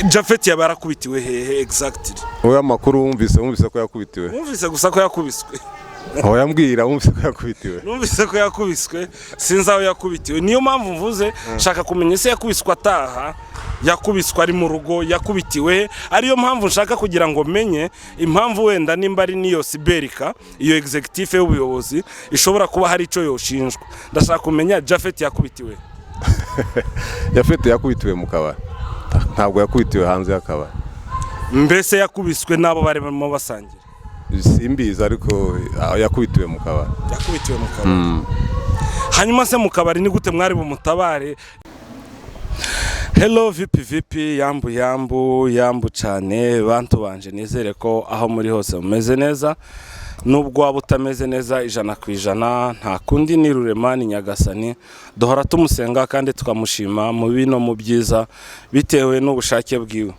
Japhet yaba yarakubitiwe hehe exactly? Wowe amakuru wumvise ko yakubitiwe? Wumvise gusa ko yakubiswe. Aho yambwira, wumvise ko yakubitiwe? Numvise ko yakubiswe, sinzi aho yakubitiwe. Niyo mpamvu mvuze nshaka kumenya ese yakubiswe ataha, yakubiswe ari mu rugo, yakubitiwe he? Ariyo mpamvu nshaka kugira ngo menye impamvu wenda nimba ari n'iyo siberika, iyo executive y'ubuyobozi ishobora kuba hari icyo yoshinjwa. Ndashaka kumenya Japhet yakubitiwe he? Japhet yakubitiwe mu kabari, ntabwo yakubitiwe hanze y'akabari. Mbese yakubiswe n'abo bari barimo basangira? Simbizi, ariko yakubitiwe mu kabari. Yakubitiwe mu kabari. Hanyuma se mu kabari ni gute mwari bumutabare? Hello, vipi vipi, yambu yambu yambu cyane bantu banje. Nizere ko aho muri hose mumeze neza. Nubwo waba utameze neza 100%, nta kundi, ni Rurema, ni Nyagasani duhora tumusenga kandi tukamushima mu bibi no mu byiza bitewe n'ubushake bwiwe.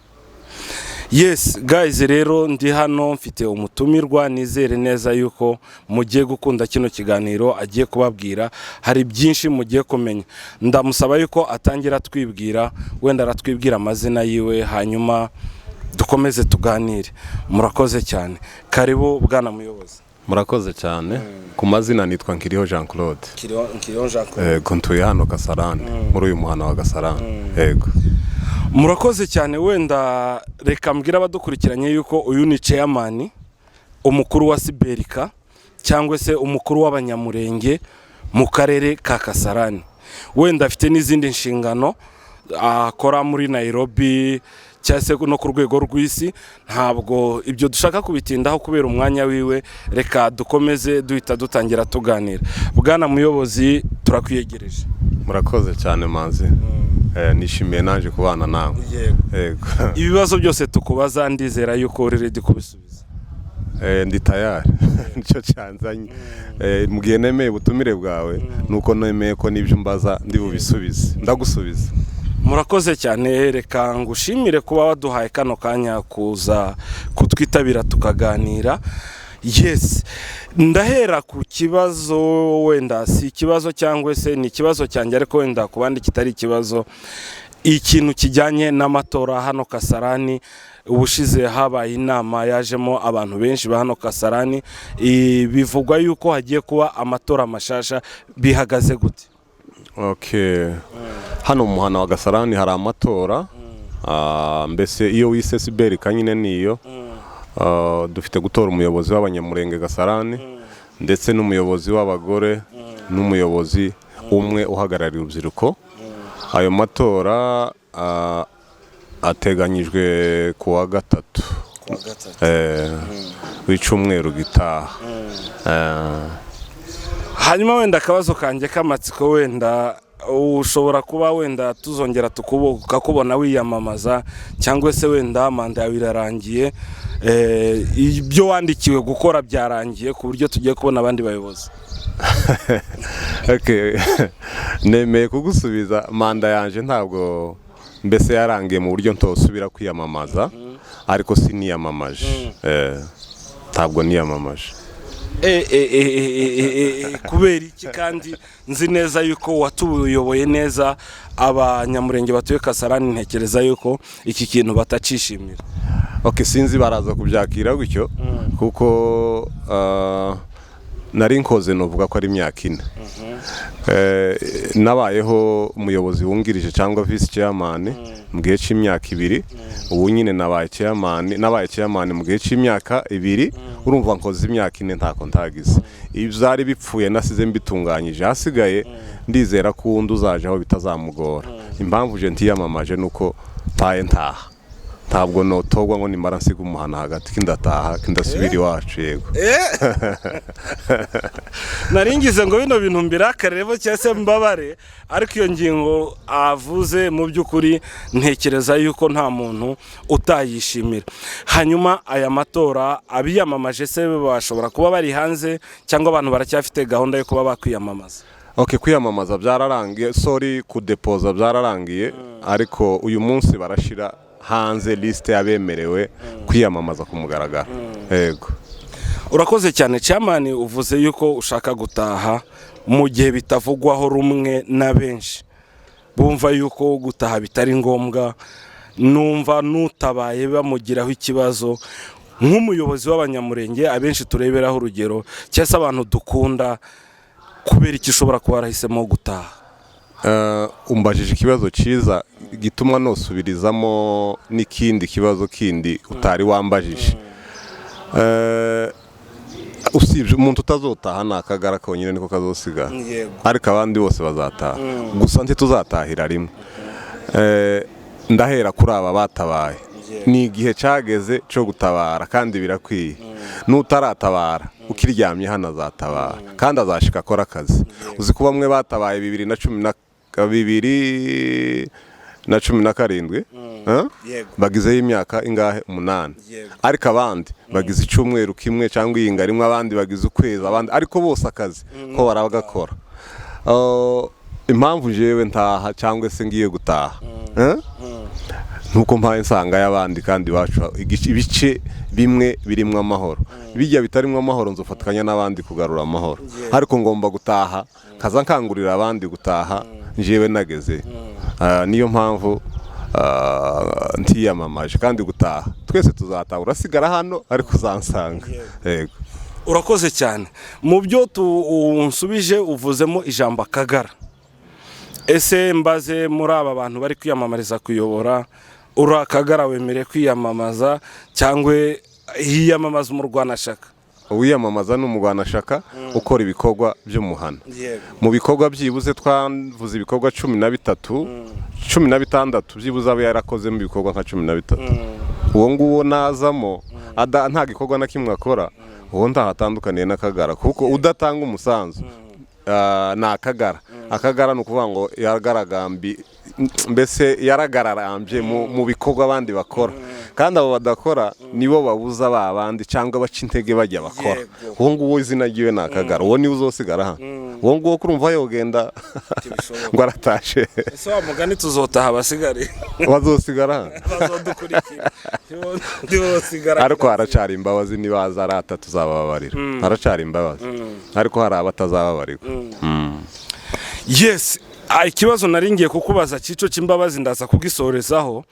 Yes guys, rero ndi hano mfite umutumirwa. Nizere neza yuko mugiye gukunda kino kiganiro agiye kubabwira, hari byinshi mugiye kumenya. Ndamusaba yuko atangira atwibwira, wenda aratwibwira amazina yiwe, hanyuma dukomeze tuganire. Murakoze cyane, karibu bwana muyobozi. Murakoze cyane. Ku mazina nitwa Nkiriho Jean Claude. Nkiriho Jean Claude. Yego, ntuye hano Kasarani, muri uyu muhana wa Gasarani, yego. Murakoze cyane. Wenda reka mbwira abadukurikiranye yuko uyu ni chairman, umukuru wa Siberika cyangwa se umukuru w'Abanyamurenge mu karere ka Kasarani. Wenda afite n'izindi nshingano akora muri Nairobi cyangwa se no ku rwego rw'isi. Ntabwo ibyo dushaka kubitindaho kubera umwanya wiwe. Reka dukomeze duhita dutangira tuganira. Bwana muyobozi, turakwiyegereje. Murakoze cyane Manzi. Nishimiye naje kubana nawe. Yego. Ibibazo byose tukubaza ndizera yuko uri ready kubisubiza. Ndi tayari, nicyo cyanzanye. Mu gihe nemeye ubutumire bwawe, nuko nemeye ko n'ibyo umbaza ndi bubisubize, ndagusubiza. Murakoze cyane. Reka ngushimire kuba waduhaye kano kanya kuza kutwitabira tukaganira. Yes, ndahera ku kibazo, wenda si ikibazo cyangwa se ni ikibazo cyanjye, ariko wenda ku bandi kitari ikibazo, ikintu kijyanye n'amatora hano Kasarani. Ubushize habaye inama yajemo abantu benshi ba hano Kasarani. Bivugwa yuko hagiye kuba amatora mashasha. Bihagaze gute? Okay, hano mu muhana wa Gasarani hari amatora. Mbese iyo wise siberika nyine niyo. Dufite gutora umuyobozi w'Abanyamurenge Gasarani, ndetse n'umuyobozi w'abagore, n'umuyobozi umwe uhagarariye urubyiruko. Ayo matora ateganyijwe ku wa gatatu w'icyumweru gitaha. Hanyuma wenda akabazo kanjye k'amatsiko, wenda ushobora kuba wenda tuzongera tukakubona wiyamamaza, cyangwa se wenda manda yawe irarangiye, ibyo wandikiwe gukora byarangiye ku buryo tugiye kubona abandi bayobozi? Okay. Nemeye kugusubiza. Manda yanje ntabwo mbese yarangiye mu buryo ntosubira kwiyamamaza, ariko siniyamamaje. Ntabwo niyamamaje. Kubera iki, kandi nzi neza yuko watuyoboye neza? Abanyamurenge batuye Kasarani ntekereza yuko iki kintu batacishimira. Okay, sinzi baraza kubyakira gutyo, kuko nari nkoze, novuga ko ari imyaka 4. Nabayeho umuyobozi wungirije cyangwa vice chairman mu gihe cy'imyaka 2. Ubu nyine nabaye chairman, nabaye chairman mu gihe cy'imyaka 2. Urumva nkoze imyaka 4, ntako ntagize. Ibyari bipfuye nasize mbitunganyije, hasigaye ndizera ko uwundi uzaje aho bitazamugora. Impamvu je ntiyamamaje nuko ntaye ntaha, ntabwo notogwa ngo nimara nsiga umuhana hagati, kindataha kindasubira iwacu, yego. Naringize ngo bino bintu mbirakareho cyangwa se mbabare, ariko iyo ngingo avuze mu by'ukuri ntekereza yuko nta muntu utayishimira. Hanyuma aya matora, abiyamamaje se bashobora kuba bari hanze, cyangwa abantu baracyafite gahunda yo kuba bakwiyamamaza? Ok, kwiyamamaza byararangiye, sorry, kudepoza byararangiye, ariko uyu munsi barashira hanze lisite y'abemerewe kwiyamamaza ku mugaragaro, yego. Urakoze cyane chairman. Uvuze yuko ushaka gutaha mu gihe bitavugwaho rumwe na benshi bumva yuko gutaha bitari ngombwa. Numva n'utabaye bamugiraho ikibazo. Nk'umuyobozi w'Abanyamurenge abenshi tureberaho urugero, cyangwa se abantu dukunda, kubera icyo ushobora kuba warahisemo gutaha? Umbajije ikibazo cyiza gituma nosubirizamo n'ikindi kibazo kindi utari wambajije. Usibye umuntu utazotaha ni Akagara konyine, niko kazosigara, ariko abandi bose bazataha, gusa ntituzatahira rimwe. Ndahera kuri aba batabaye. Ni igihe cyageze cyo gutabara kandi birakwiye. N'utaratabara ukiryamye hano azatabara kandi azashika akora akazi. Uzi ko bamwe batabaye 2017, eh? Yego. Bagizeho imyaka ingahe? 8. Yego. Ariko abandi bagize icyumweru kimwe cyangwa iyinga rimwe, abandi bagize ukwezi, abandi, ariko bose akazi ko barabagakora. Impamvu jewe ntaha cyangwa se ngiye gutaha, eh? Nuko mpaye nsanga y'abandi kandi iwacu ibice bimwe birimo amahoro, bijya bitarimo amahoro nzofatikanya n'abandi kugarura amahoro, ariko ngomba gutaha kaza nkangurira abandi gutaha njyewe nageze. Niyo mpamvu ntiyamamaje kandi gutaha twese tuzataha, urasigara hano ariko uzansanga, yego. Urakoze cyane. Mu byo unsubije uvuzemo ijambo Akagara. Ese mbaze, muri aba bantu bari kwiyamamariza kuyobora, uri Akagara wemerewe kwiyamamaza cyangwa hiyamamaza umurwanashyaka? Uwiyamamaza ni umurwanashyaka ukora ibikorwa by'umuhana. Mu bikorwa byibuze twavuze ibikorwa 13, 16, byibuze aba yarakozemo ibikorwa nka 13. Uwo nguwo nazamo nta gikorwa na kimwe akora, uwo ntaho atandukaniye n'Akagara, kuko udatanga umusanzu ni Akagara. Akagara ni ukuvuga ngo yagaragambi, mbese yaragararambye mu bikorwa abandi bakora, kandi abo badakora nibo babuza ba bandi cyangwa baca intege bajya bakora. Uwo nguwo izina ryiwe ni Akagara, uwo niwe uzosigara hano. Uwo nguwo kurumva yogenda ngo aratashe? Ese wa mugani tuzotaha abasigare? Bazosigara hano. Bazodukurikira ntibosigara. Ariko haracari imbabazi, nibaza arata tuzabababarira, haracari imbabazi, ariko hari abatazababarirwa. Yes, ikibazo nari ngiye kukubaza cyico cy'imbabazi ndaza kugisorezaho.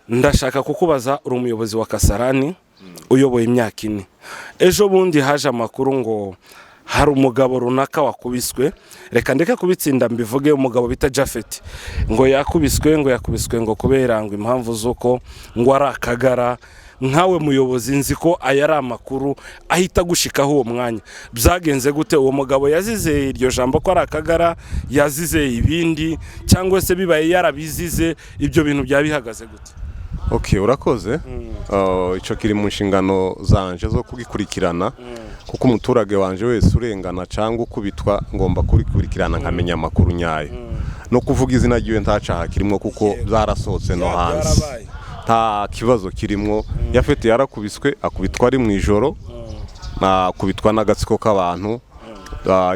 Ndashaka kukubaza, uri umuyobozi wa Kasarani uyoboye imyaka 4. Ejo bundi haje amakuru ngo hari umugabo runaka wakubiswe, reka ndeke kubitsinda mbivuge, umugabo bita Jafet ngo yakubiswe, ngo yakubiswe ngo kubera ngo impamvu z'uko ngo ari Akagara. Nkawe muyobozi, nzi ko aya ari amakuru ahita agushikaho uwo mwanya, byagenze gute? Uwo mugabo yazize iryo jambo ko ari Akagara, yazize ibindi, cyangwa se bibaye yarabizize, ibyo bintu byaba bihagaze gute? Ok, urakoze. Icyo kiri mu nshingano zanje zo kugikurikirana, kuko umuturage wanje wese urengana cyangwa ukubitwa ngomba kubikurikirana nkamenya amakuru nyayo. No kuvuga izina ryiwe nta caha kirimo, kuko byarasohotse no hanze. Byarabaye. Nta kibazo kirimo. Yafete yarakubiswe, akubitwa ari mu ijoro, akubitwa n'agatsiko k'abantu.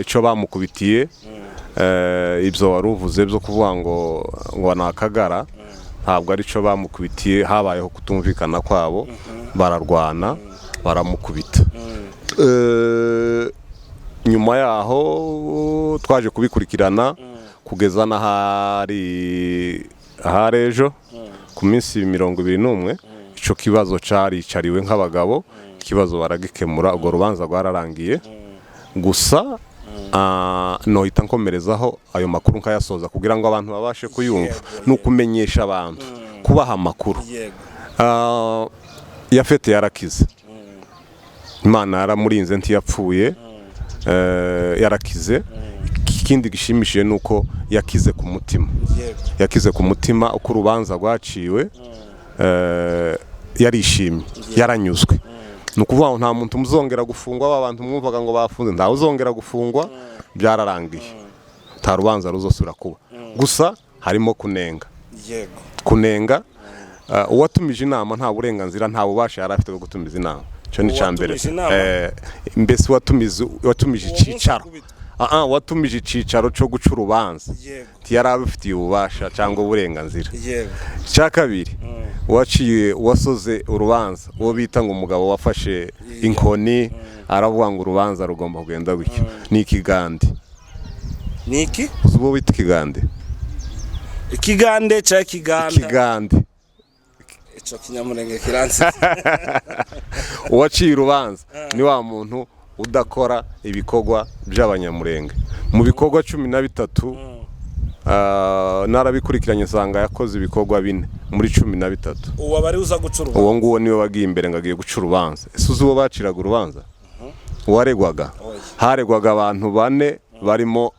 Icyo bamukubitiye, ibyo wari uvuze byo kuvuga ngo ni Akagara, ntabwo ari cyo bamukubitiye. Habayeho kutumvikana kwabo, bararwana, baramukubita. Nyuma yaho twaje kubikurikirana kugeza n'ahari ahari ejo ku minsi 21 icyo kibazo caricariwe nk'abagabo, ikibazo baragikemura, urwo rubanza rwararangiye. Gusa nohita nkomerezaho ayo makuru nkayasoza kugira ngo abantu babashe kuyumva, ni ukumenyesha abantu, kubaha amakuru. Yafete yarakize, Imana yaramurinze, ntiyapfuye, yarakize. Ikindi gishimishije ni uko yakize ku mutima. Yakize ku mutima uko urubanza rwaciwe, yarishimye, yaranyuzwe. Ni ukuvuga ngo nta muntu muzongera gufungwa. Ba bantu mwumvaga ngo bafunze, ntawe uzongera gufungwa, byararangiye, nta rubanza ruzosubira kuba. Gusa harimo kunenga. Kunenga uwatumije inama nta burenganzira, nta bubasha yari afite bwo gutumiza inama. Icyo ni icya mbere. Uwatumije inama? Mbese watumije Uwo munsi icicaro akubitwa. Watumije icicaro cyo guca urubanza ntiyari abifitiye ububasha cyangwa uburenganzira. Icya kabiri, uwaciye, uwasoze urubanza, uwo bita ngo umugabo wafashe inkoni aravuga ngo urubanza rugomba kugenda gutyo, ni Ikigande. Ni iki? Uzi uwo bita Ikigande? Ikigande cyangwa Ikiganda? Ikigande. Ico Kinyamurenge kiransize. Uwaciye urubanza ni wa muntu udakora ibikorwa by'Abanyamurenge. Mu bikorwa 13, narabikurikiranye nsanga yakoze ibikorwa 4 muri 13. Uwo aba ari uza guca urubanza? Uwo nguwo niwe wagiye imbere ngo agiye guca urubanza. Ese uzi uwo baciraga urubanza, uwaregwaga? Oya. Haregwaga abantu bane barimo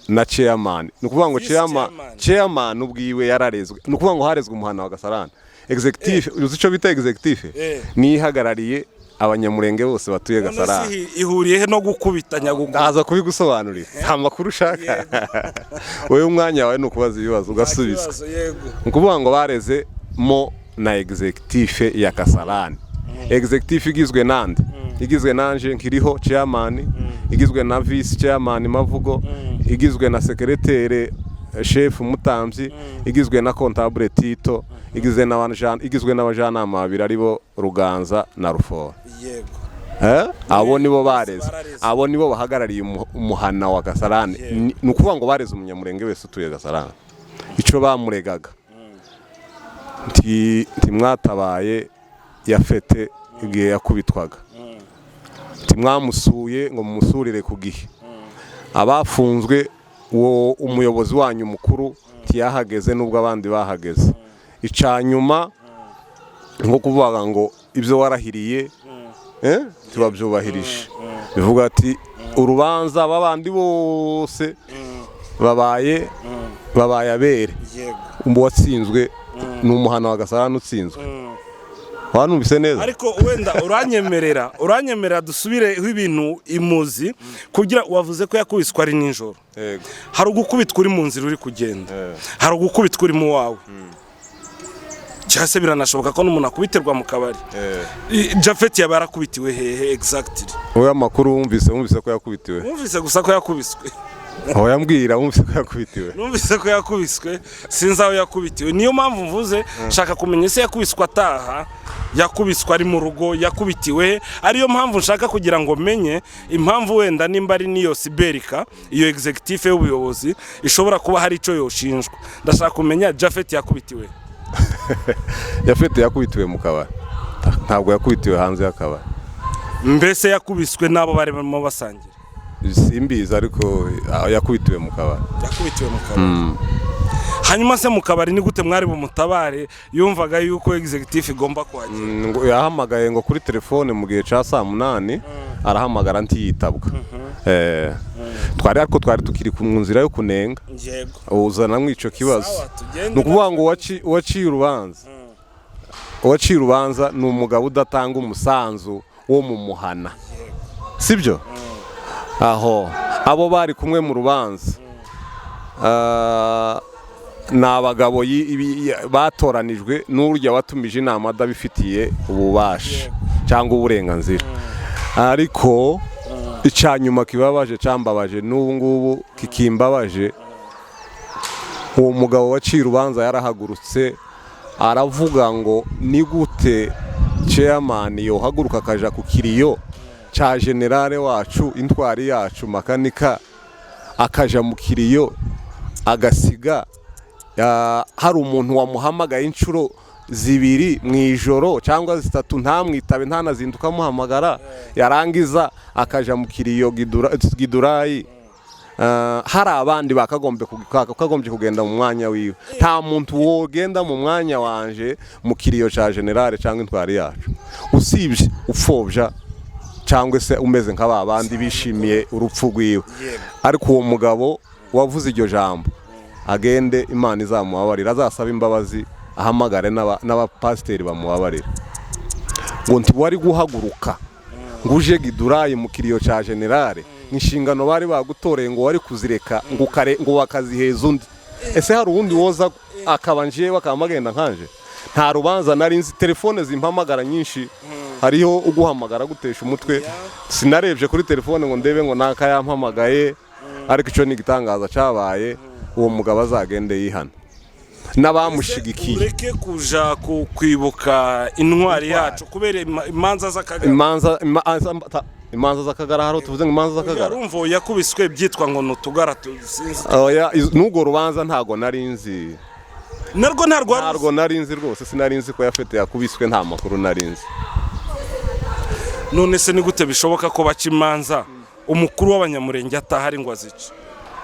na chairman. Ni ukuvuga ngo Vice chairman, chairman. Chairman ubwiwe yararezwe. Ni ukuvuga ngo harezwe umuhana wa Gasarani, executive. Uzi icyo bita executive? Eh. Niyo ihagarariye Abanyamurenge bose batuye None Gasarani. se ihuriye he no gukubita nyaguguru? Ndaza kubigusobanurira. Nta makuru ushaka wowe, umwanya wawe ni ukubaza ibibazo ugasubizwa. Kibazo, yego. Ni ukuvuga ngo bareze mo na executive ya Kasarani. Executive igizwe nande? Igizwe nanje nkiriho chairman, igizwe na vice chairman Mavugo, igizwe na secrétaire chef Mutambyi, igizwe na comptable Tito, igizwe n'abajanama babiri aribo Ruganza na Rufora. Yego. Eh? Abo nibo bareze. Barareze. Abo nibo bahagarariye umuhana wa Gasarani. Ni ukuvuga ngo bareze Umunyamurenge wese utuye Gasarani. Icyo bamuregaga, ntimwatabaye Yafete igihe yakubitwaga, ntimwamusuye ngo mumusurire ku gihe, abafunzwe uwo umuyobozi wanyu mukuru ntiyahageze nubwo abandi bahageze. Icya nyuma, nko kuvuga ngo ibyo warahiriye ntibabyubahirije. Bivuga ati urubanza babandi bose babaye abere. Uwatsinzwe ni umuhana wa Gasarani utsinzwe. Wanumvise neza? Ariko wenda uranyemerera dusubireho ibintu imuzi, kugira wavuze ko yakubiswe ari nijoro. Yego. Hari ugukubitwa uri mu nzira uri kugenda, hari ugukubitwa uri mu wawe, cyangwa se biranashoboka ko n'umuntu akubitirwa mu kabari. Japhet yaba yarakubitiwe hehe exactly? Wowe amakuru wumvise ko yakubitiwe? Wumvise gusa ko yakubiswe. Aho yambwira, wumvise ko yakubitiwe? Numvise ko yakubiswe, sinzi aho yakubitiwe. Niyo mpamvu mvuze nshaka kumenya ese yakubiswe ataha, yakubiswe ari mu rugo, yakubitiwe he? Ariyo mpamvu nshaka kugira ngo menye impamvu wenda nimba ari n'iyo siberika, iyo executive y'ubuyobozi ishobora kuba hari icyo yoshinjwa. Ndashaka kumenya Japhet yakubitiwe. Yafete yakubitiwe mu kabari, ntabwo yakubitiwe hanze y'akabari. Mbese yakubiswe n'abo barimo basangira? Simbizi, ariko yakubitiwe mu kabari. Yakubitiwe mu kabari. Hanyuma se mu kabari ni gute mwari bumutabare? Yumvaga yuko executive igomba kuhagera? Ngo yahamagaye ngo kuri telefone mu gihe cya saa 8, arahamagara ntiyitabwa. Twari, ariko twari tukiri ku nzira yo kunenga. Uzana ico kibazo. Sawa, tugende. Ni ukuvuga ngo uwaciye urubanza ni umugabo udatanga umusanzu wo mu muhana, sibyo? Aho abo bari kumwe mu rubanza, ni abagabo batoranijwe n'urya watumije inama adabifitiye ububasha cyangwa uburenganzira. Ariko icya nyuma kibabaje, cyambabaje n'ubu ngubu kikimbabaje, uwo mugabo waciye urubanza yarahagurutse aravuga ngo ni gute chairman yohaguruka akaja ku kiriyo cya général wacu, intwari yacu Makanika, akaja mu kiriyo agasiga hari umuntu wamuhamagaye inshuro zibiri mu ijoro cyangwa zitatu ntamwitabe, ntanazinduka amuhamagara, yarangiza akaja mu kiriyo Gidurayi. Hari abandi bakagombye kugenda mu mwanya wiwe. Nta muntu wogenda mu mwanya wanje mu kiriyo ca général cyangwa intwari yacu, usibye upfobya cyangwa se umeze nka ba bandi bishimiye urupfu rwiwe. Ariko uwo mugabo wavuze iryo jambo agende, Imana izamubabarira, azasaba imbabazi, ahamagare n'abapasiteri bamubabarira. Ngo ntiwari guhaguruka ngo uje Gidurayi mu kiriyo ca général, inshingano bari bagutoreye ngo wari kuzireka ngo ukare ngo bakaziheza undi. Ese hari uwundi woza akaba njewe akaba agenda nkanje? Nta rubanza nari nzi. Telefone zimpamagara nyinshi, hariho uguhamagara gutesha umutwe. Sinarebye kuri telefone ngo ndebe ngo naka yampamagaye, ariko icyo ni igitangaza cyabaye. Uwo mugabo azagende yihana n'abamushigikiye. Ureke kuja kwibuka intwari yacu kubera imanza z'akagari. Imanza z'akagara, hari tuvuze ngo imanza z'akagara. Urumva uwo yakubiswe byitwa ngo ni utugara sinzi. Oya, n'urwo rubanza ntago nari nzi. Narwo ntarwo wari uzi? Ntarwo nari nzi rwose, sinari nzi ko Yafete yakubiswe, nta makuru nari nzi. None se ni gute bishoboka ko baca imanza umukuru w'Abanyamurenge atahari ngo azice?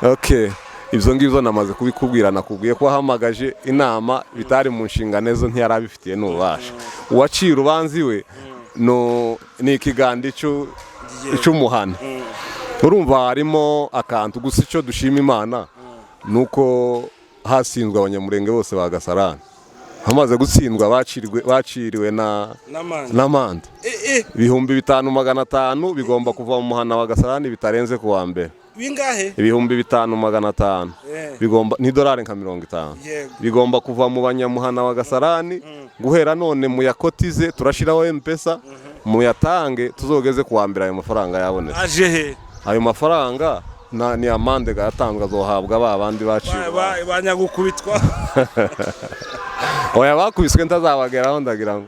Okay, ibyo ngibyo namaze kubikubwira. Nakubwiye ko wahamagaje inama bitari mu nshingano zo, ntiyari abifitiye n'ububasha. Uwaciye urubanza iwe ni ikigandi cy'umuhana. Urumva harimo akantu gusa. Icyo dushima Imana ni uko hatsinzwe Abanyamurenge bose ba Gasarani. Hamaze gutsindwa baciriwe na n'amande. N'amande. Eh, eh. 5,500 bigomba kuva mu muhana wa Gasarani bitarenze ku wa mbere. Bingahe? 5,500. Bigomba ni dolari nka 50. Bigomba kuva mu banyamuhana wa Gasarani guhera none. Muyakotize, turashiraho M-Pesa, muyatange tuzogeze ku wa mbere ayo mafaranga yabonetse. Aje he? Ayo mafaranga ni amande gayatanzwe, azohabwa ba bandi baciwe. Banyagukubitwa. Oya, bakubiswe ntazabageraho, ndagira ngo.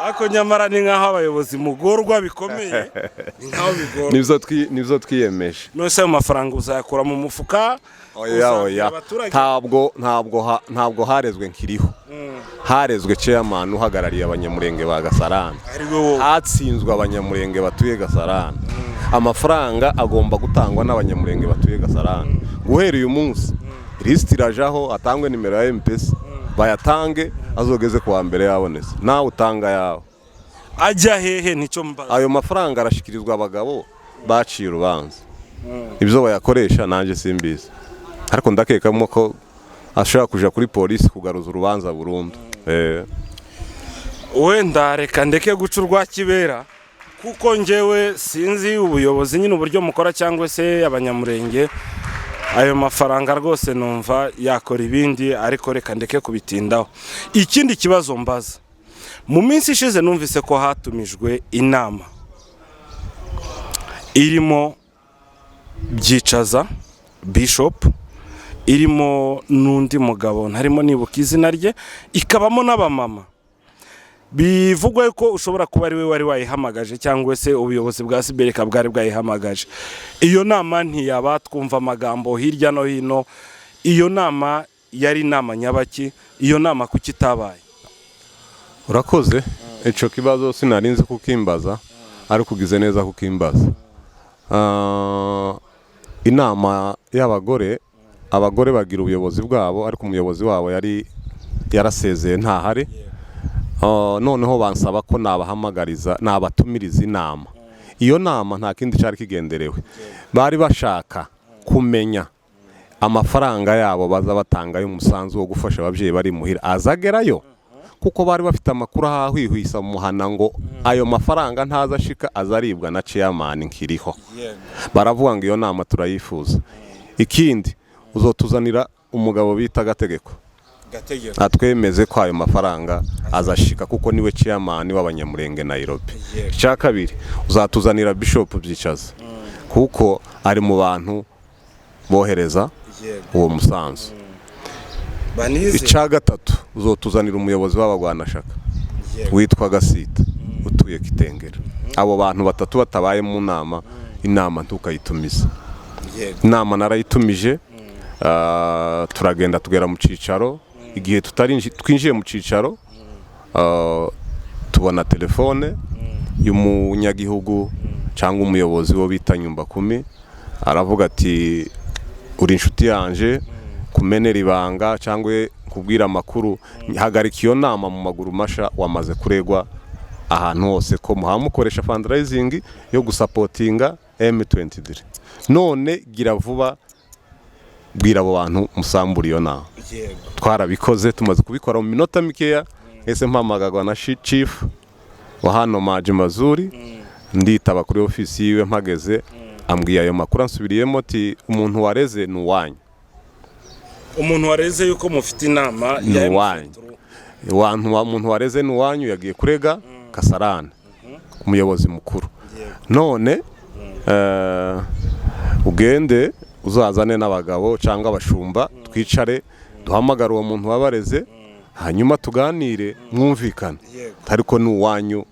Ariko nyamara ni nk'aho abayobozi mugorwa bikomeye, ni nk'aho bigorwa. Nibyo twiyemeje. None se ayo mafaranga uzayakura mu mufuka? Oya. Uzabwira Oya. abaturage? Ntabwo harezwe nkiriho, harezwe chairman uhagarariye Abanyamurenge ba Gasarani. Ari we wowe. Hatsinzwe Abanyamurenge batuye Gasarani. Amafaranga agomba gutangwa n'Abanyamurenge batuye Gasarani guhera uyu munsi. Lisiti irajaho, atangwe nimero ya M-Pesa, bayatange azogeze ku wa mbere yabonetse. Nawe utanga yawe. Ajya hehe? Nicyo mbaza. Ayo mafaranga arashyikirizwa abagabo baciye urubanza. Ibyo bayakoresha nanjye simbizi, ariko ndakekamo ko ashobora kuja kuri polisi kugaruza urubanza burundu. Wenda reka ndeke guca urwa kibera, kuko njyewe sinzi ubuyobozi nyine uburyo mukora cyangwa se Abanyamurenge. Ayo mafaranga rwose numva yakora ibindi, ariko reka ndeke kubitindaho. Ikindi kibazo mbaza: mu minsi ishize numvise ko hatumijwe inama irimo Byicaza Bishop, irimo n'undi mugabo ntarimo nibuka izina rye, ikabamo n'abamama. Bivugwa ko ushobora kuba ari we wari wayihamagaje cyangwa se ubuyobozi bwa Siberika bwari bwayihamagaje. Iyo nama ntiyaba, twumva amagambo hirya no hino. Iyo nama yari inama nyabaki? Iyo nama kuki itabaye? Urakoze. Icyo kibazo sinari nzi kukimbaza, ariko ugize neza kukimbaza. Inama y'abagore, abagore bagira ubuyobozi bwabo, ariko umuyobozi wabo yari yarasezeye, ntahari. Noneho bansaba ko nabahamagariza, nabatumiriza inama. Iyo nama nta kindi cyari kigenderewe, bari bashaka kumenya amafaranga yabo baza batanga y'umusanzu wo gufasha ababyeyi bari muhira azagerayo, kuko bari bafite amakuru ahahwihwisa mu muhana ngo ayo mafaranga ntaza ashika, azaribwa na chairman nkiriho. Baravuga ngo iyo nama turayifuza. Ikindi, uzotuzanira umugabo bita Gategeko. Gategeko. Atwemeze ko ayo mafaranga azashika, kuko niwe chairman w'Abanyamurenge Nairobi. Icya kabiri, uzatuzanira Bishop Byicaza, kuko ari mu bantu bohereza uwo musanzu. Banize. Icya gatatu, uzotuzanira umuyobozi w'abagwanashaka witwa Gasita utuye Kitengera. Abo bantu batatu batabaye mu nama, inama ntukayitumiza. Inama narayitumije, turagenda tugera mu cyicaro. Igihe twinjiye mu cyicaro, tubona telefone y'umunyagihugu cyangwa umuyobozi wo bita Nyumba Kumi, aravuga ati: "Uri inshuti yanje, kumenera ibanga cyangwa kubwira amakuru, hagarika iyo nama mu maguru masha. Wamaze kuregwa ahantu hose ko muhamukoresha fundraising yo gusapotinga M23. None gira vuba, bwira abo bantu musambura iyo nama." Twarabikoze. Tumaze kubikora mu minota mikeya, ese mpamagagwa na chief wa hano Maji Mazuri. Nditaba kuri ofisi yiwe. Mpageze ambwiye ayo makuru, ansubiriyemo ati: "Umuntu wareze ni uwanyu." Umuntu wareze yuko mufite inama Ni ya uwanyu. M23. Muntu wareze ni uwanyu, yagiye kurega Kasarane umuyobozi mukuru. None ugende uzazane n'abagabo cyangwa abashumba, twicare, duhamagare uwo muntu wabareze, hanyuma tuganire mwumvikane." Ariko ni uwanyu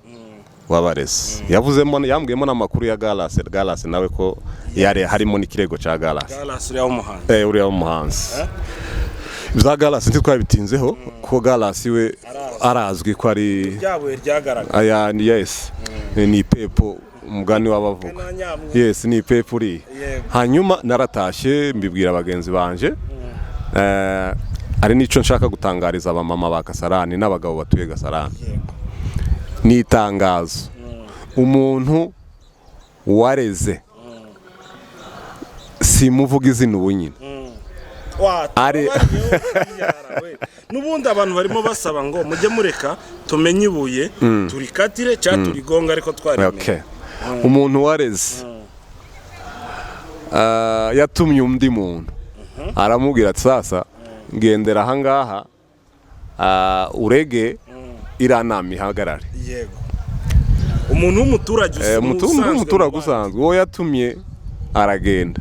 wabareze. Yavuzemo, yambwiyemo n'amakuru ya Galase. Galase nawe ko yari harimo n'ikirego cya Galase. Galas uriya w'umuhanzi? Uriya w'umuhanzi. Bya Galasi ntitwabitinzeho, kuko Galasi we arazwi ko ari ryabuye ryagaragaye. Aya ni, yes, ni ipepo, umugani w'abavuga. Kananyamwe. Yes, ni ipepo uriya. Hanyuma naratashye, mbibwira bagenzi banje. Hari n'icyo nshaka gutangariza abamama ba Kasarani n'abagabo batuye Gasarani. Ni itangazo: umuntu wareze, simuvuga izina ubu nyine, Tubabariye, n'ubundi abantu barimo basaba ngo mujye mureka tumenye ibuye turikatire cyangwa turigonga, ariko twarimenye. Okay. Umuntu wareze, yatumye undi muntu, aramubwira ati: "Sasa ngendera ahangaha, urege iriya nama ihagarare." Yego, umuntu w'umuturage usanzwe umuturage mu bandi. usanzwe, uwo yatumye aragenda,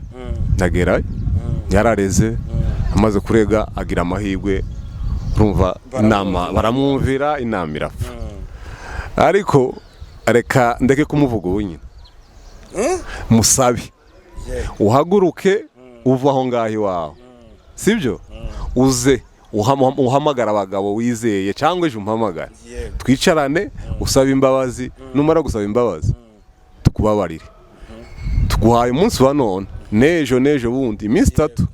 ndagerayo, yarareze. Amaze kurega agira amahirwe, urumva, inama baramwumvira, inama irapfa. Ariko reka ndeke kumuvuga ubu nyine, musabe uhaguruke uva aho ngaho iwawe, sibyo, uze uhamagara abagabo wizeye, cyangwa ejo umpamagare, twicarane, usabe imbabazi. Numara gusaba imbabazi, tukubabarire. Tuguhaye umunsi wa none n'ejo n'ejo bundi, iminsi 3,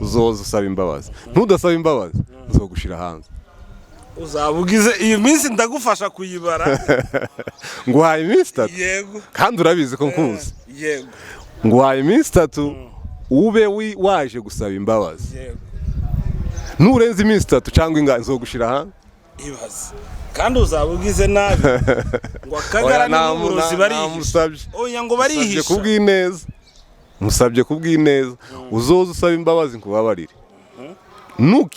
uzoza usaba imbabazi. Ntudasaba imbabazi, nzogushira hanze. Uzaba ugize iyi minsi, ndagufasha kuyibara. Nguhaye iminsi 3. Kandi urabizi ko nkuzi. Nguhaye iminsi 3, ube waje gusaba imbabazi. Nurenza iminsi 3 cyangwa ingahe, nzogushira hanze. Ibaze, kandi uzaba ugize nabi ngo akagara Oya, ni nk'uburozi, barihisha. Namusabye. Oya, ngo Musabye barihisha. kubw'ineza, musabye kubw'ineza, uzoze usaba imbabazi nkubabarire.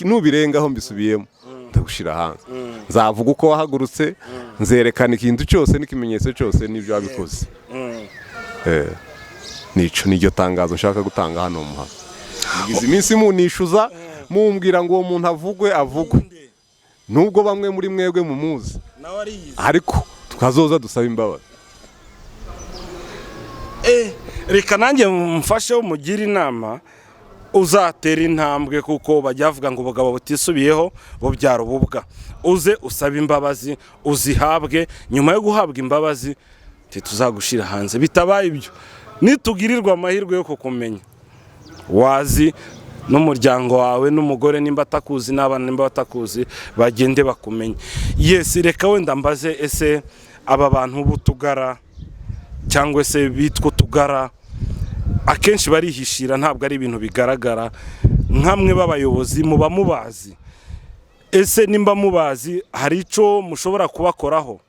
Nubirengaho, mbisubiyemo, ndagushira hanze. Nzavuga uko wahagurutse, nzerekana ikintu cyose n'ikimenyetso cyose n'ibyo wabikoze. Nico niryo tangazo nshaka gutanga hano mu muhanda. Mugize iminsi munishuza, mumbwira ngo uwo muntu avugwe, avugwe, nubwo bamwe muri mwebwe mumuzi, nawe ariyizi, ariko tukazoza dusaba imbabazi. Reka nanjye mufashe, mugire inama, uzatera intambwe, kuko bajya bavuga ngo ubugabo butisubiyeho bubyara ububwa. Uze usabe imbabazi, uzihabwe. Nyuma yo guhabwa imbabazi, ntituzagushira hanze. Bitabaye ibyo, nitugirirwa amahirwe yo kukumenya, wazi n'umuryango wawe n'umugore nimba atakuzi, n'abana nimba batakuzi, bagende bakumenye. Yes, reka wenda mbaze: ese aba bantu b'utugara, cyangwa se bitwa utugara, akenshi barihishira, ntabwo ari ibintu bigaragara. Nkamwe b'abayobozi muba mubazi, ese nimba mubazi hari icyo mushobora kubakoraho?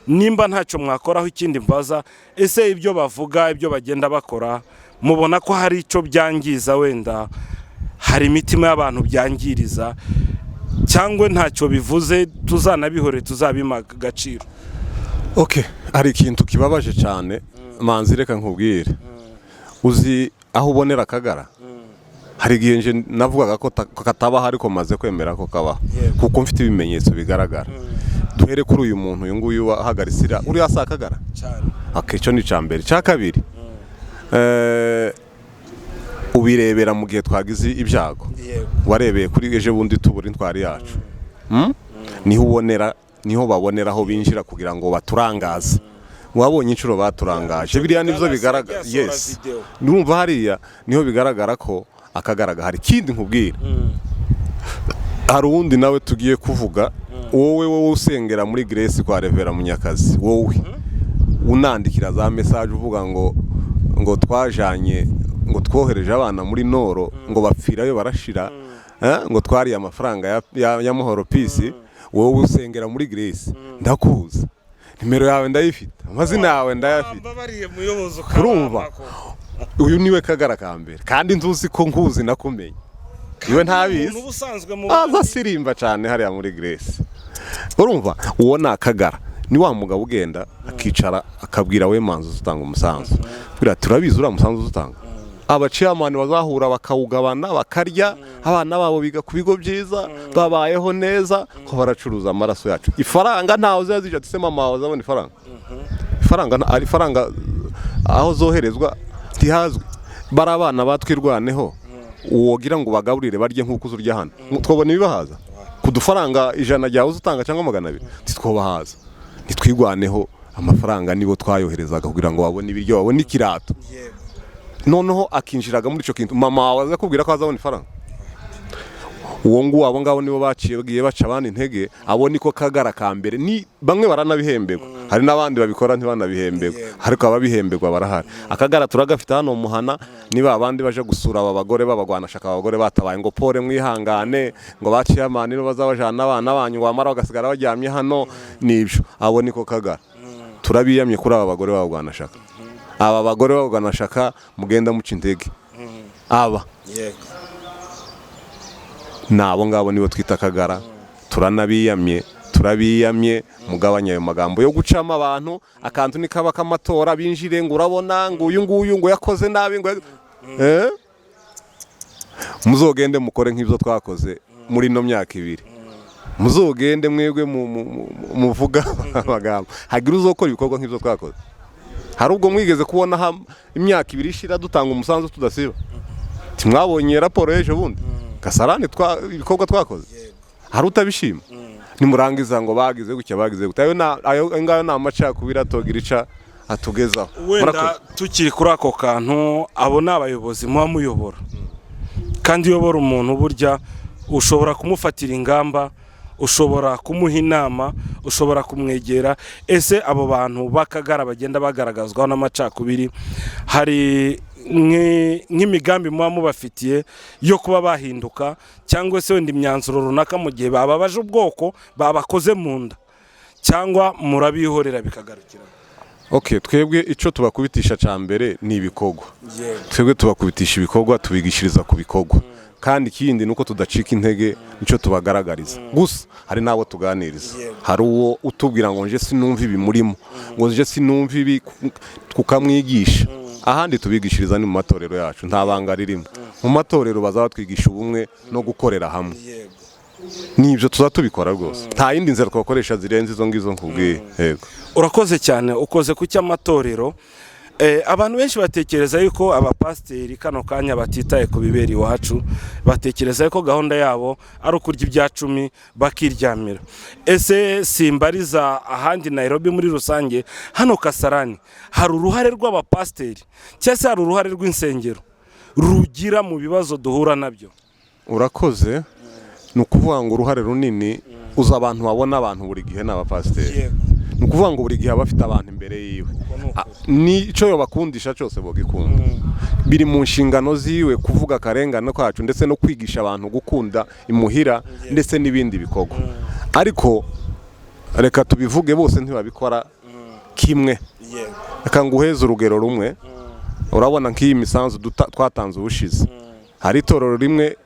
Nimba ntacyo mwakoraho, ikindi mbaza: ese ibyo bavuga, ibyo bagenda bakora, mubona ko hari icyo byangiza, wenda hari imitima y'abantu byangiriza, cyangwa ntacyo bivuze, tuzanabihore, tuzabima agaciro? Okay, hari ikintu kibabaje cyane, Manzi, reka nkubwire. Uzi aho ubonera akagara? Hari igihe nje navugaga ko katabaho, ariko maze kwemera ko kabaho, kuko mfite ibimenyetso bigaragara. Duhere kuri uyu muntu, uyu nguyu wahagaritse iriya, uriya si akagara? Cyane. Okay, icyo ni icya mbere. Icya kabiri, ubirebera mu gihe twagize ibyago. Warebeye kuri ejo bundi tubura intwari yacu. Niho ubonera, niho babonera aho binjira kugira ngo baturangaze. Wabonye inshuro baturangaje, biriya nibyo bigaragara. Yasohora Yes. video. Ndumva hariya niho bigaragara ko akagaragara. Hari ikindi nkubwira, hari uwundi nawe tugiye kuvuga. Wowe usengera muri Grace kwa Revera Munyakazi, wowe unandikira za message uvuga ngo twajanye, ngo twohereje abana muri Noro, ngo bapfirayo barashira, ngo twariye amafaranga ya Muhoro Peace. Wowe usengera muri Grace, ndakuzi, nimero yawe ndayifite, amazina yawe ndayafite. Mbabariye muyobozi. Urumva? Ukabamba. Uyu niwe kagara ka mbere, kandi ntuzi ko nkuzi, nakumenye iwe ntabizi. Umuntu ubusanzwe mu Aza asirimba cyane hariya muri Grace. Urumva, uwo ni akagara, ni wa mugabo ugenda akicara akabwira: "We Manzi, uzutanga umusanzu." Buriya turabizi, uriya musanzu uzutanga, abaciyamani bazahura bakawugabana, bakarya, abana babo biga ku bigo byiza, babayeho neza, ko baracuruza amaraso yacu. Ifaranga ntawe uzazija ati: "Se mama wawe azabona ifaranga?" Ifaranga ari ifaranga, aho zoherezwa ntihazwi. Bari abana batwirwaneho. Wogira ngo bagaburire barye nk'uko uza urya hano, twabona ibibahaza ku dufaranga 100 ryawe uza utanga cyangwa 200, ntitwobahaza. Ntitwigwaneho amafaranga, nibo twayoherezaga kugira ngo babone ibiryo, babone ikirato. Noneho akinjiraga muri icyo kintu, mama wawe aza kubwira ko azabona ifaranga. Uwo nguwo, abo ngabo nibo baciye bagiye baca abandi intege. Abo niko kagara ka mbere. Ni bamwe baranabihemberwa, hari n'abandi babikora ntibanabihemberwa, ariko ababihemberwa barahari. Akagara turagafite hano mu muhana, niba abandi baje gusura aba bagore b'abagwanashaka, abagore batabaye, ngo pore mwihangane, ngo baciye amani, nibo bazabajana abana banyu, ngo bamara bagasigara baryamye hano. Nibyo, abo niko kagara. Turabiyamye kuri aba bagore b'abagwanashaka, aba bagore b'abagwanashaka mugenda muca intege aba. Ni abo ngabo nibo twita akagara. Turanabiyamye, turabiyamye. Mugabanye ayo magambo yo gucamo abantu. Akantu ni kaba k'amatora, binjire ngo urabona ngo uyu nguyu ngo yakoze nabi, ngo eh? Muzogende mukore nk'ibyo twakoze muri ino myaka 2. Muzogende mwebwe muvuga amagambo, hagira uzokora ibikorwa nk'ibyo twakoze. Hari ubwo mwigeze kubona imyaka 2 ishira dutanga umusanzu tudasiba? Timwabonye raporo y'ejo bundi Kasarani, ibikorwa twakoze? Hari utabishima? Nimurangiza ngo bagize gutya, bagize gutya. Ayo ngayo ni amacakubiri atogira ica atugezaho. Wenda Murakoze. tukiri kuri ako kantu, abo ni abayobozi muba muyobora, kandi uyobora umuntu burya ushobora kumufatira ingamba, ushobora kumuha inama, ushobora kumwegera. Ese abo bantu b'akagara bagenda bagaragazwaho n'amacakubiri, hari nk'imigambi muba mubafitiye yo kuba bahinduka, cyangwa se wenda imyanzuro runaka mu gihe bababaje ubwoko, babakoze mu nda, cyangwa murabihorera bikagarukira? Okay, twebwe icyo tubakubitisha cya mbere ni ibikorwa. Twebwe tubakubitisha ibikorwa, tubigishiriza ku bikorwa, kandi ikindi ni uko tudacika intege, nicyo tubagaragariza. Gusa hari n'abo tuganiriza. Hari uwo utubwira ngo nje sinumva ibi murimo, ngo nje sinumva ibi, tukamwigisha. Ahandi tubigishiriza ni mu matorero yacu, nta banga ririmo. Mu matorero bazaba batwigisha ubumwe no gukorera hamwe. Nibyo tuza tubikora rwose, nta yindi nzira twakoresha zirenze izo ngizo nkubwiye. Yego. Urakoze cyane. Ukoze ku cy'amatorero. Abantu benshi batekereza yuko abapasiteri kano kanya batitaye ku bibera iwacu, batekereza yuko gahunda yabo ari ukurya ibya cumi bakiryamira. Ese simbariza ahandi Nairobi muri rusange, hano Kasarani hari uruhare rw'abapasiteri cyangwa se hari uruhare rw'insengero rugira mu bibazo duhura nabyo? Urakoze. Ni ukuvuga ngo uruhare runini uza abantu babona abantu buri gihe ni abapasiteri. Ni ukuvuga ngo buri gihe aba afite abantu imbere yiwe. Nicyo yobakundisha cyose bogikunda. Biri mu nshingano ziwe kuvuga akarengane kacu, ndetse no kwigisha abantu gukunda imuhira, ndetse n'ibindi bikorwa. Ariko reka tubivuge, bose ntibabikora kimwe. Reka nguheze urugero rumwe. Urabona nk'iyi misanzu twatanze ubushize, hari itorero rimwe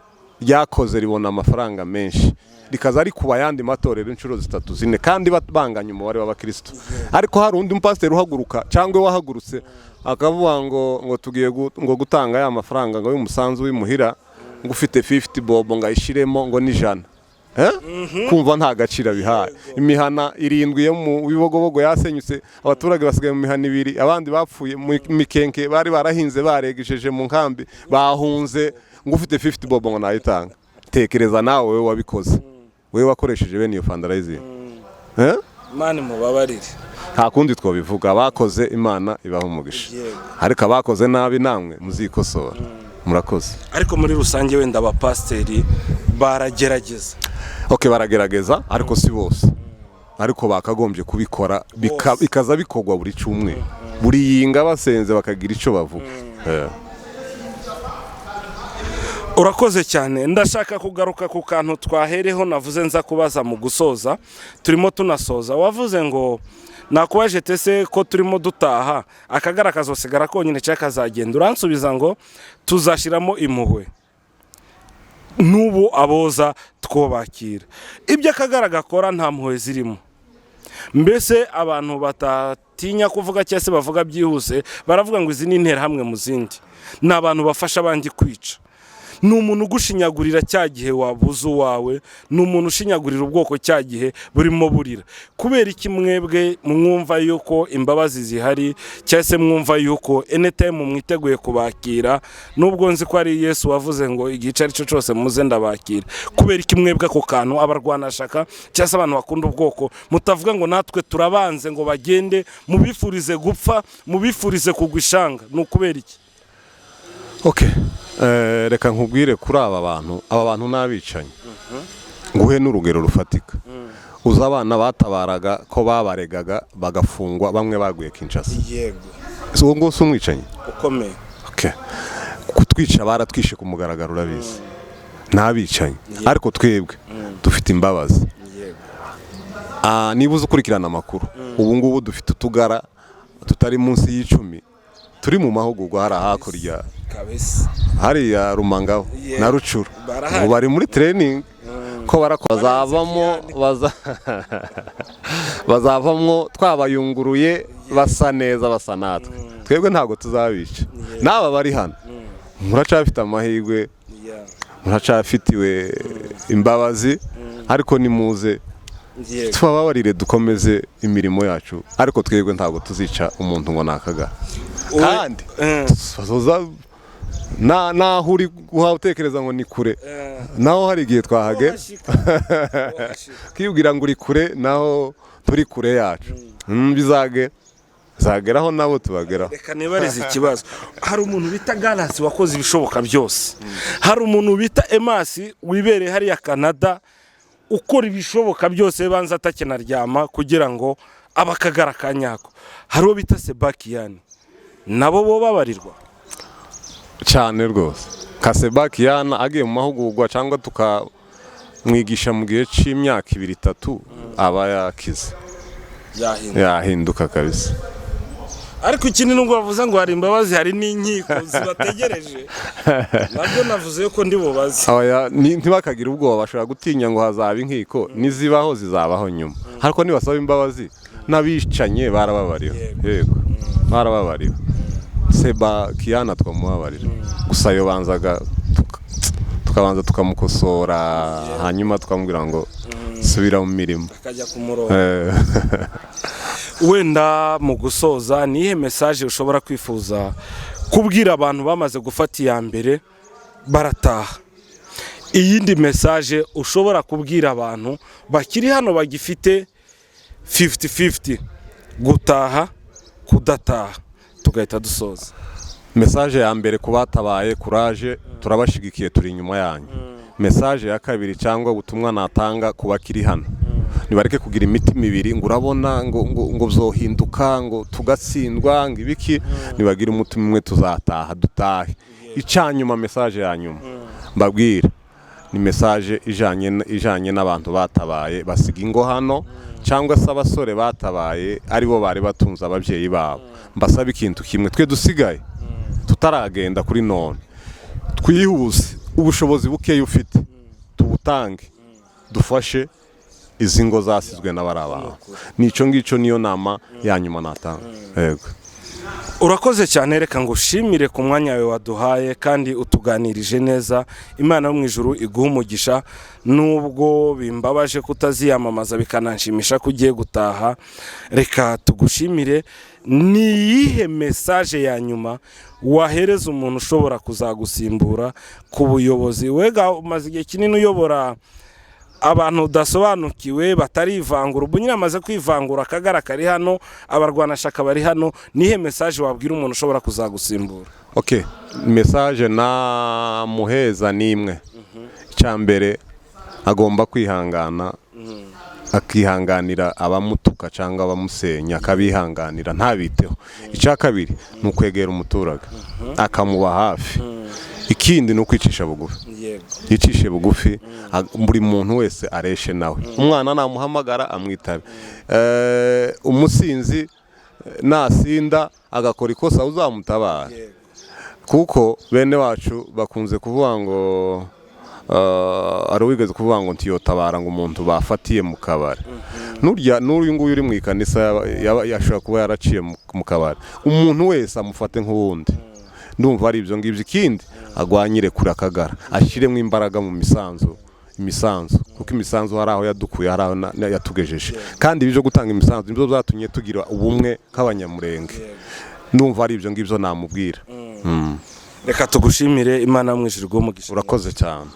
ryakoze ribona amafaranga menshi, rikaza rikuba ayandi matorero inshuro 3 4, kandi banganya umubare w'abakristo. Ariko hari undi mupasiteri uhaguruka cyangwa wahagurutse akavuga ngo tugiye ngo gutanga ya mafaranga ngo y'umusanzu w'imuhira, ngo ufite 50 bob ngo ayishiremo, ngo n'ijana. Kumva nta gaciro bihaye. Imihana 7 yo mu Bibogobogo yasenyutse, abaturage basigaye mu mihana 2, abandi bapfuye mu mikenke bari barahinze baregesheje mu nkambi bahunze, ngo ufite 50 bob ngo nayitanga. Tekereza nawe wowe wabikoze, wowe wakoresheje bene iyo fundraising. Imana mubabarire. Nta kundi twabivuga, abakoze Imana ibaha umugisha, ariko abakoze nabi namwe muzikosora. Murakoze. Ariko muri rusange wenda abapasiteri baragerageza? Ok, baragerageza, ariko si bose. Ariko bakagombye kubikora bikaza bikorwa buri cyumweru, buri yinga basenze bakagira icyo bavuga. Urakoze cyane. Ndashaka kugaruka ku kantu twahereho navuze nza kubaza mu gusoza, turimo tunasoza. Wavuze ngo nakubaje tese ko turimo dutaha, akagara kazosigara konyine cyangwa kazagenda? Uransubiza ngo tuzashyiramo impuhwe, n'ubu aboza twubakira. Ibyo akagara gakora nta mpuhwe zirimo. Mbese abantu batatinya kuvuga cyangwa se bavuga byihuse, baravuga ngo izi ni interahamwe mu zindi, ni abantu bafasha abandi kwica. Ni umuntu ugushinyagurira cya gihe wabuze uwawe, ni umuntu ushinyagurira ubwoko cya gihe burimo burira. Kubera iki mwebwe mwumva yuko imbabazi zihari, cyangwa se mwumva yuko anytime mwiteguye kubakira, nubwo nzi ko ari Yesu wavuze ngo igihe icyo ari cyo cyose muze ndabakira? Kubera iki mwebwe ako kantu, abarwanashyaka cyangwa se abantu bakunda ubwoko, mutavuga ngo natwe turabanze, ngo bagende, mubifurize gupfa, mubifurize kugwa ishanga? Ni ukubera iki? Okay. Reka nkubwire kuri aba bantu. Aba bantu ni abicanyi. Nguhe n'urugero rufatika. Uzi abana batabaraga ko babaregaga bagafungwa, bamwe baguye Kinshasa? Yego. Si uwo nguwo si umwicanyi? Ukomeye. Okay. Kutwica baratwishe ku mugaragaro, urabizi, ni abicanyi, ariko twebwe dufite imbabazi. Niba uzi ukurikirana amakuru, ubu ngubu dufite utugara tutari munsi y'10 turi mu mahugurwa hariya hakurya, hariya Rumangabo na Rucuru. Barahari. Ubu bari muri training ko barakora, bazavamo bazavamwo twabayunguruye, basa neza, basa natwe. Twebwe ntabwo tuzabica. N'aba bari hano, muracafite amahirwe, muracafitiwe imbabazi, ariko nimuze tubababarire, dukomeze imirimo yacu. Ariko twebwe ntabwo tuzica umuntu ngo ni akagara, kandi bazoza naho uri guhaha utekereza ngo ni kure, naho hari igihe twahagera kwibwira ngo uri kure, naho turi kure yacu. Bizage zageraho nabo tubageraho. Reka nibarize ikibazo. Hari umuntu bita Garasi wakoze ibishoboka byose, hari umuntu bita Emasi wibereye hariya Canada ukora ibishoboka byose, banza atakinaryama kugira ngo abe akagara ka nyako, hari uwo bita Sebakiyani. Nabo bo babarirwa? Cyane rwose. Kasebakiyana agiye mu mahugurwa cyangwa tukamwigisha mu gihe cy'imyaka 2, 3, aba yakize. Yahinduka. Yahinduka kabisa. Ariko ikindi, nubwo bavuze ngo hari imbabazi, hari n'inkiko zibategereje. Nabyo navuze ko ndi bubaze. Oya, ntibakagire ubwoba. Bashobora gutinya ngo hazaba inkiko, nizibaho zizabaho nyuma, ariko nibasaba imbabazi, n'abicanye barababariwe. Yego, barababariwe. Seba Kiyana twamubabarira, gusa yobanzaga tukabanza tukamukosora, hanyuma tukamubwira ngo subira mu mirimo. Akajya ku murongo. Wenda mu gusoza, ni iyihe message ushobora kwifuza kubwira abantu bamaze gufata iya mbere barataha? Iyindi message ushobora kubwira abantu bakiri hano, bagifite 50-50 gutaha, kudataha, tugahita dusoza? Message ya mbere ku batabaye: courage, turabashigikiye, turi inyuma yanyu. Message ya kabiri cyangwa ubutumwa natanga ku bakiri hano, nibareke kugira imitima ibiri, ngo urabona ngo byohinduka, ngo tugatsindwa, ngo ibiki. Nibagire umutima umwe, tuzataha, dutahe. Icyanyuma, message ya nyuma mbabwira ni message ijanye n'abantu batabaye basiga ingo hano, cyangwa se abasore batabaye aribo bari batunze ababyeyi babo. Mbasaba ikintu kimwe: twe dusigaye tutaragenda kuri none, twihuse, ubushobozi bukeya ufite tubutange, dufashe izi ngo zasizwe n'abari abantu. Nicyo ngicyo, niyo nama ya nyuma natanga, yego. Urakoze cyane. Reka ngo ushimire ku mwanya wawe waduhaye kandi utuganirije neza. Imana yo mu ijuru iguha umugisha. Nubwo bimbabaje kutaziyamamaza, bikananshimisha ko ugiye gutaha, reka tugushimire. Ni iyihe message ya nyuma wahereza umuntu ushobora kuzagusimbura ku buyobozi? Wega umaze igihe kinini uyobora abantu udasobanukiwe, batarivangura. Ubu nyine amaze kwivangura, akagara kari hano, abarwanashyaka bari hano. Nihe message wabwira umuntu ushobora kuzagusimbura? Ok, message namuheza ni imwe. Icya mbere, agomba kwihangana, akihanganira abamutuka cyangwa abamusenya, akabihanganira, ntabiteho. Icya kabiri ni ukwegera umuturage, akamuba hafi. Ikindi ni ukwicisha bugufi. Yicishe bugufi, buri muntu wese areshe nawe. Umwana namuhamagara amwitabe. Umusinzi nasinda agakora ikosa uzamutabara, kuko bene wacu bakunze kuvuga ngo hari uwigeze kuvuga ngo ntiyotabara ngo umuntu bafatiye mu kabari. Nurya n'uyu nguyu uri mu ikanisa yashobora kuba yaraciye mu kabari. Umuntu wese amufate nk'uwundi. Ndumva ari ibyo ngibyo. Ikindi, agwanyire kure Akagara, ashyiremo imbaraga mu misanzu, imisanzu, kuko imisanzu hari aho yadukuye, hari aho yatugejeje. Kandi ibi byo gutanga imisanzu nibyo byatumye tugira ubumwe nk'Abanyamurenge. Ndumva ari ibyo ngibyo namubwira. Reka tugushimire, Imana mu ijuru umugisha. Urakoze cyane.